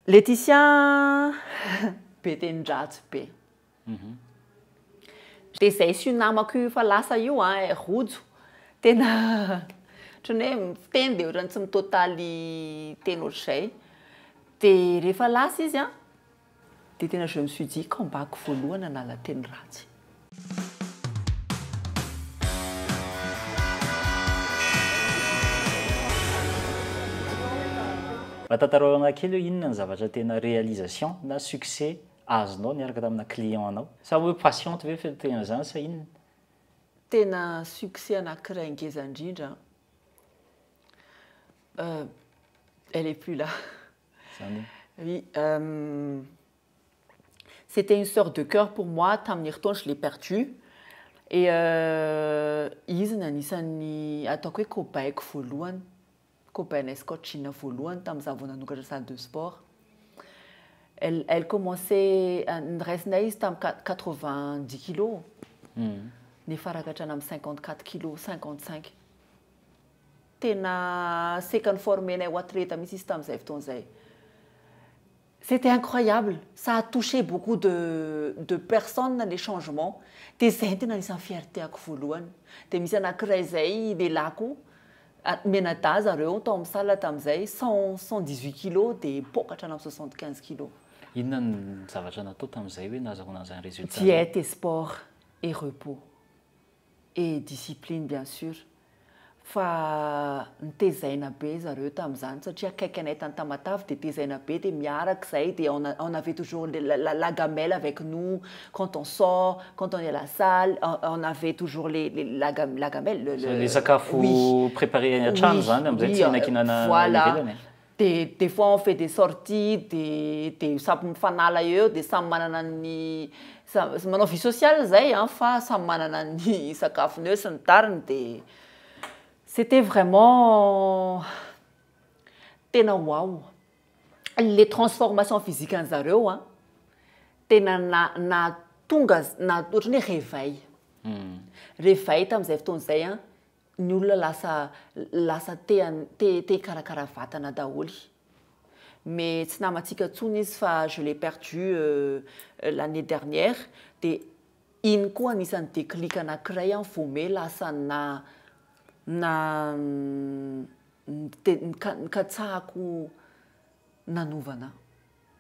Laetitia be tenin-dratsy be. Dia izay sy io namako io efa lasa io an, rojo, tena ohatran'ny hoe fiteny dia ohatran'ny tsy mitotaly teny ohatr'izay. Dia rehefa lasa izy an, dia tena je me suis dit combat-ko voalohany hanala teny ratsy. Mba tantarao anah kely hoe inona ny zavatra tena réalisation na succès azonao niaraka tamina client anao? Sa hoe patiente ve tena zany sa inona? Tena succès anankiray ngeza indrindra an, elle est plus là. Zany hoe? Oui, C'était une sœur de cœur pour moi tamin'ny herintaona je l'ai perdue et izy no anisan'ny ataoko hoe cobaye-ko voalohany, cobaye-nay Scott Gin voalohany tamin'izaho vao nanokatra salle de sport. Elle elle commençait niraisinay izy tamin'ny 90 kilos nifaraka hatrany amin'ny 54 kilos, 55. Tena seka ni-former-nay ho atleta mihitsy izy tamin'izay fotoana izay. C'était incroyable, ça a touché beaucoup de de personnes les changements, dia izay no tena anisan'ny fierté-ako voalohany, dia misy anankiray izay lehilahy koa, mianadahy zareo tao amin'ny salle tamin'izay, cent 118 kilos dia mipoaka hatrany amin'ny 75 kilos. Inona ny zavatra natao tamin'izay hoe nahazahoana an'izany résultat izany? Diète et sport et repos. Et discipline bien sur. Fa nitezaina be zareo tamin'izany satria akaiky anay tany Tamatave dia tezaina be dia miaraka izay dia on on avait toujours la la gamelle avec nous quand on sort, quand on est à la salle, on avait toujours les la la gamelle le le Le sakafo oui préparé any an-trano oui izany amin'izay oui tsy hihinankinana any voilà ivelany e. Dia des fois on fait des sorties dia dia samy mifanala eo dia samy manana ny manao vie sociale zay an fa samy manana ny sakafony eo sy ny tariny dia c'était vraiment tena waouh le transformation physique an'zareo an tena na nahatonga na ohatran'ny hoe réveil réveil tamin'izay fotoana izay an. Ny olona lasa lasa te te te hikarakara vatana daholo. Mais tsy namantsika intsony izy fa je l'ai perdu l'année dernière dia iny koa anisan'ny déclic anankiray an vao me lasa na na nikatsahako nanovana.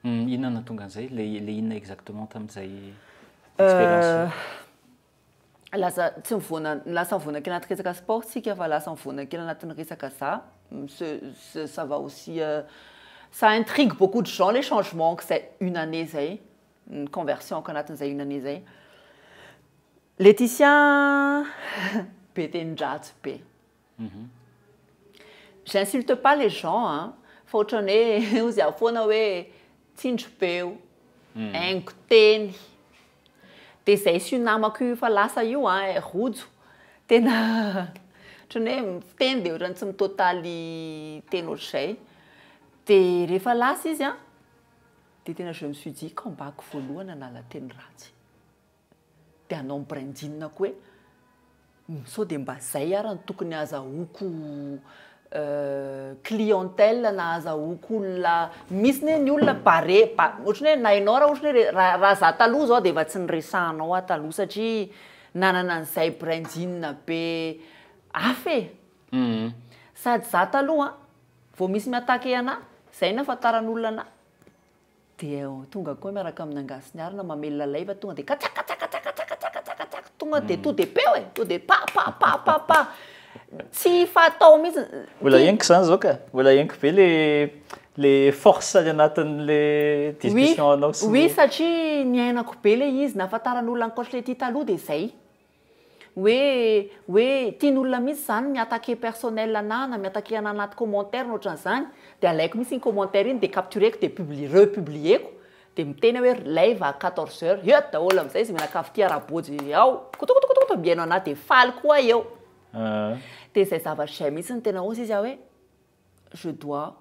Inona no nahatonga an'izay? Le le inona exactement tamin'izay expérience? Lasa tsy mivoana, lasa mivoana kely anaty resaka sport tsika fa lasa mivoana kely anatin'ny resaka za, ce ça va aussi ça intrigue beaucoup de gens les changements zay une année zay, ny conversion-ko anatin'izay une année zay. Laetitia be tenin-dratsy be. J'insulte pas les gens an, fa ohatran'ny hoe hozy aho foana hoe tsindrim-peo, haingo teny. Dia izay sy io namako io efa lasa io an, rojo, tena ohatran'ny hoe fiteny dia ohatran'ny tsy mitotaly teny ohatr'izay. Dia rehefa lasa izy an, dia tena je me suis dit combat-ko voalohany hanala teny ratsy. Dia hanao ny branding-ko hoe sao dia mba zay ara no tokony azahoako clientèle na azahoako olona, misy ne ny olona bare, ohatran'ny hoe na ianao ara ohatran'ny hoe raha za taloha zao dia efa tsy niresahanao aho taloha satria nanana an'izay branding be hafa e. Sady za taloha vao misy mi-attaquer anahy, zay no ahafantaran'olona anahy. Dia tonga koa miaraka amin'ny angasiniarina mamelona live tonga dia katsakatsakatsakatsakatsakatsaka tonga dia to dia peo e, to dia pa pa pa pa pa. Tsy fatao mihitsy. Mbola henoko izany izao ka, mbola henoko be le le force any anatin'le discussion anao sy Oui, satria niainako be le izy, nahafantaran'olona an'i Coach Letty taloha dia izay. Hoe hoe tian'olona mihitsy zany mi-attaquer personnel anah na mi-attaquer anah anaty commentaire na ohatran'izany dia alaiko mihitsy iny commentaire iny dia capturer-ko dia publi- republier-ko dia miteny aho hoe live à 14 heures eo daholo amin'izay izy mianakavy tia Rabojy ao kotokotokotokoto mihaino anah dia faly koa aho eo. Dia izay zavatra izay mihitsy no tena hozy izy aho hoe je dois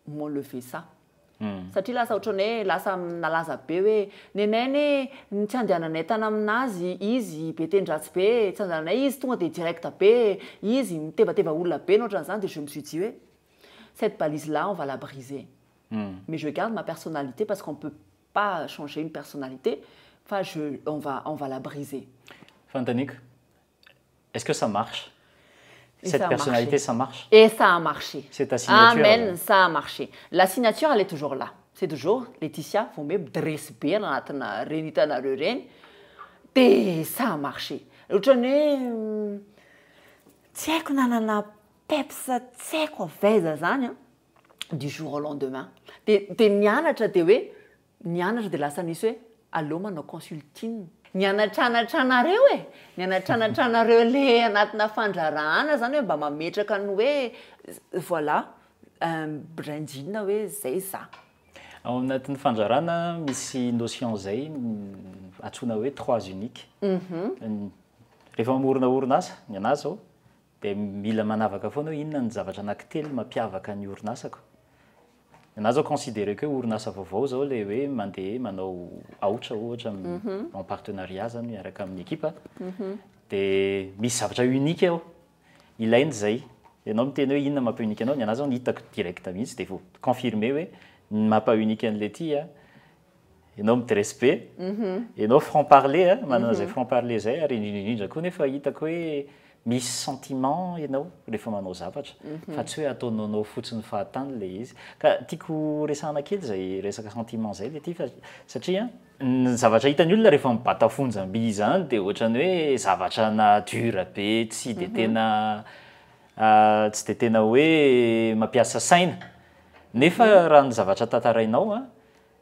m'enlever ça. Satria lasa ohatran'ny hoe lasa nalaza be hoe nenay anie ny tsy andehananay tany aminazy izy be teny-dratsy be, tsy andehananay izy tonga dia direct be, izy mitevateva olona be na ohatran'izany dia je me suis dit hoe cette balise là on va la briser. Mais je garde ma personnalité parce qu'on peut pas changer une personnalité, fa je on va la briser. Fanontaniako, est-ce que ça marche, Et cette ça a personnalité? Marché. Ça marche? Et ça a marché. C'est ta signature. Amen, ça a marché. La signature, elle est toujours là. C'est toujours Laetitia Vomé, dresse be anatina reny hitanareo reny. De ça a marché. Ohatrany hoe tsy haiko, nanana peps tsy haiko avaiza zany a, du jour au lendemain. De nianatra, de hoe nianatra, de lasa nisy hoe aleo manao consulting. Nianatranatra anareo e, nianatranatra anareo le anatina fandraharahana zany hoe mba mametraka ny hoe voilà, un branding hoe zay za. Ao anatin'ny fandraharahana misy notion zay antsoina hoe trois uniques. Rehefa mamorona orinasa ny anazy zao, de mila manavaka foana hoe inona ny zavatra anankitelo mampiavaka ny orinasako. Ny anazy zao, considéré hoe orinasa vaovao zao le hoe mandeha manao aotra ohatra en partenariat zany miaraka amin'ny ekipa, de misy zavatra unique ao ilainy zay. Ianao miteny hoe inona mampa unique anao. Ny anazy zao ny hitako direct mihitsy, de vo confirmé hoe ny mampa unique an'le ty a, ianao midresse be, ianao franc parler a, manana zay franc parler zay, ary indrindrindrindra koa nefa hitako hoe misy sentiment ianao rehefa manao zavatra, fa tsy hoe ataonaonao fotsiny fahatany le izy. Ka tiako resahana kely zay resaka sentiment zay le ty, fa satria ny zavatra hitan'ny olona rehefa mibata fonjam-by zany, de ohatrany hoe zavatra na dur be, tsy de tena hoe mampiasa saina, nefa raha ny zavatra tantarainao a,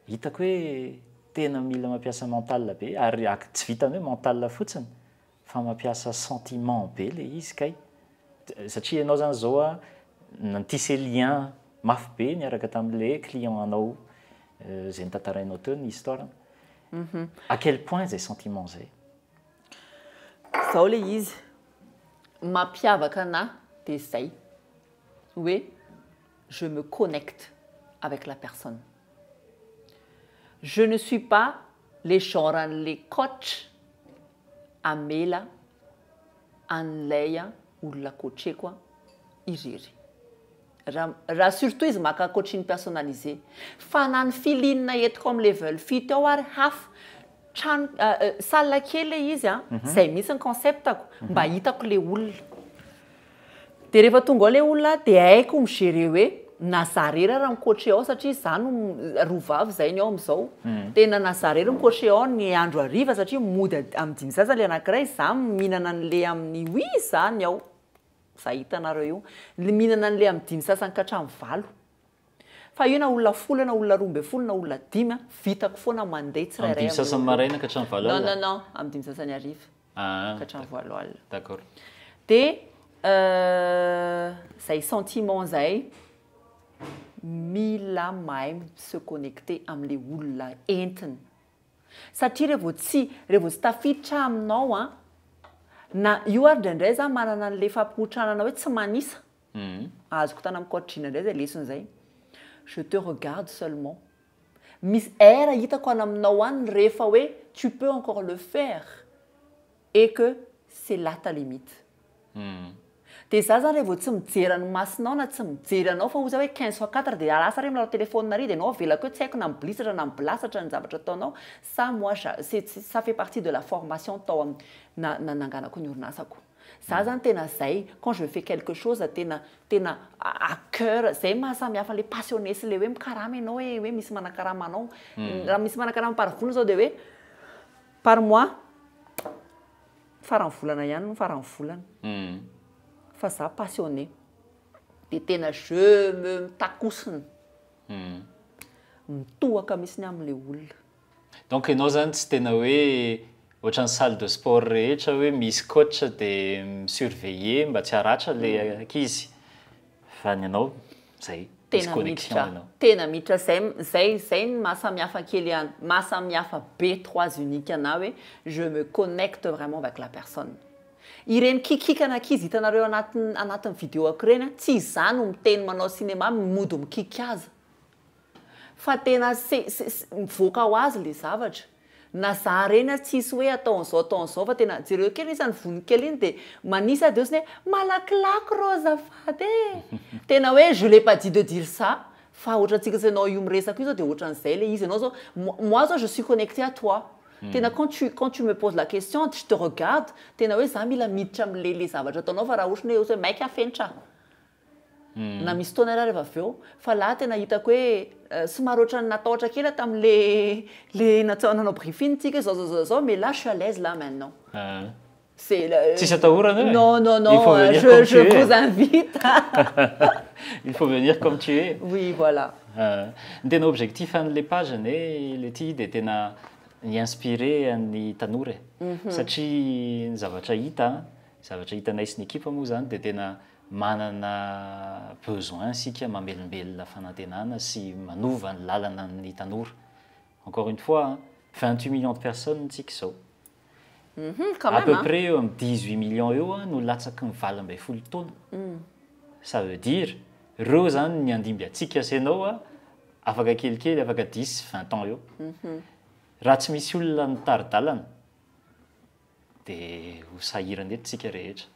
hitako hoe tena mila mampiasa mental be, ary tsy vitany hoe mental fotsiny fa mampiasa sentiment be le izy kay, satria ianao zany zao a nitisse lien mafy be niaraka tam'le client anao zay nitantarainao teo ny histoire. À quel point zay sentiment zay? Zao le izy, mampiavaka anahy de zay hoe je me connecte avec la personne. Je ne suis pas les genre an'le coach amela an'lay a olona coacheko a irery, raha surtout izy maka coaching personnalisé, fa na ny filinina entiko amy level 7 ao ary hafa trano salle kely le izy a, zay mihitsy ny conceptako mba hitako le olona. De rehefa tonga ao le olona, de haiko migérer hoe na za rery raha micoache ao, satria za no roa vavy zay ny ao am'izao, tena na za rery micoache ao ny andro hariva, satria mody amy 5 sasany le anankiray, za mihinana an'le amin'ny oi zany ao, za hitanareo io le mihinana an'le amy 5 sasany ka hatramin'ny 8. Fa io na olona 10, na olona 12, na olona dimy a, vitako foana mandeha Amy tsirairay. 5 sasany maraina ka hatramin'ny 8 Non. alina? Non, non, amy 5 sasany hariva Ah, ka hatramin'ny 8 alina. D'accord. De zay sentiment zay, mila mahay se connecter am'le olona entiny, satria rehefa tsy tafiditra aminao a, na io ary indraindray za manana an'le fampihotranana hoe tsy manisa. Azoko tana amin'ny coaching indray zay lesona zay: je te regarde seulement, misy air hitako any aminao any rehefa hoe tu peux encore le faire et que c'est là ta limite. De za zany rehefa tsy mijery ny masinao na tsy mijery anao, fa oza hoe 15 fois 4, de lasa re milalao téléphone ary, de anao avelako hoe tsy haiko na mibilisatra na mibilasatra ny zavatra ataonao. Ça, moi, ça fait partie de la formation tao am na nananganako ny orinasako. Za zany tena zay, quand je fais quelque chose, tena à cœur. Zay mahasamihafa le passionné sy le hoe mikarama ianao, hoe misy manakarama anao. Raha misy manakarama par volana zao, de hoe par mois, farany volana ihany no farany volana. Fa za passionné, de tena je me mitakosina, mitohaka mihitsy ny am'le olona. Donc ianao zany tsy tena hoe ohatran'ny salle de sport rehetra hoe misy coach de misurveiller mba tsy haratra le ankizy, fa ny anao zay misy Tena connexion miditra ianao. Tena miditra. Zay ny mahasamihafa kely any, mahasamihafa be trois unique ana, hoe je me connecte vraiment avec la personne. Ireny kikika anankizy hitanareo anatin'ny vidéo ako ireny a, tsy iza no miteny manao cinéma mody mikiky azy, fa tena mivoaka ho azy le zavatra. Na za reny a, tsisy hoe ataon'izao ataon'izao, fa tena jereo kely isan'ny vonikely iny, de manisa de osiny hoe malakilaky rô azafady e, tena hoe je l'ai pas dit de dire ça. Fa ohatrantsika sy ianao io miresaka io zao, de ohatran'izay le izy. Ianao zao, moi zao, je suis connecté à toi. Tena quand tu me poses la question, je te regarde, tena hoe za mila miditra am'le le zavatra ataonao. Fa raha ohatra hoe maika fenitra na misy fotoana raha rehefa avy eo, fa lahy tena hitako hoe somary ohatrany natahotra kely tam'le le natao nanao briefing tsika zao zao zao zao, mais là je suis à l'aise là maintenant. C'est Tsisy atahorana. Non, non, non, je vous invite. Il faut venir comme tu es. Oui, voilà. Ny tena objectif an'le page ne le ty de tena ny inspiré ny tanora e, satria ny zavatra hita, zavatra hitanay sy ny ekipa moa zany, de tena manana besoin sika mamelombelona fanantenana sy manova ny lalana ny tanora. Encore une fois, 28 millions de personnes tsika zao. À peu près eo amy 18 millions eo a no latsaky ny 18 taona. Ça veut dire reo zany ny andimby atsika sy anao a afaka kelikely, afaka 10 20 ans eo. Raha tsy misy olona mitari-dalana de ho sahirana eto tsika rehetra.